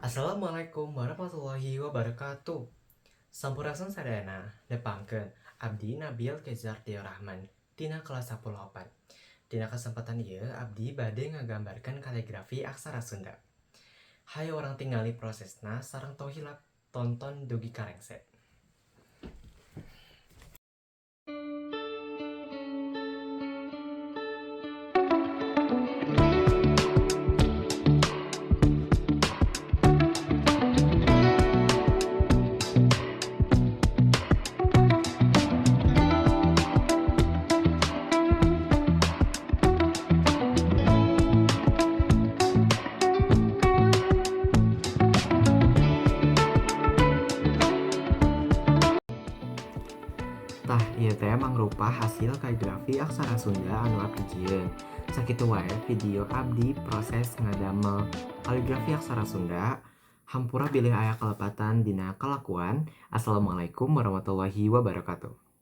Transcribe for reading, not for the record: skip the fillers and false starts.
Assalamualaikum warahmatullahi wabarakatuh. Sampurasun sadayana, nepangkeun abdi Nabil Kezartio Rahman tina kelas 10 opat. Dina kesempatan ieu abdi bade ngagambarkeun kaligrafi aksara Sunda. Hayu urang tingali prosesna sareng tong hilap tonton dugi ka rengse. Tah, ieu teh mangrupa hasil kaligrafi aksara Sunda anu abdi jieun. Sakitu wae video abdi proses ngadamel kaligrafi aksara Sunda. Hampura bilih aya kalepatan dina kalakuan. Assalamualaikum warahmatullahi wabarakatuh.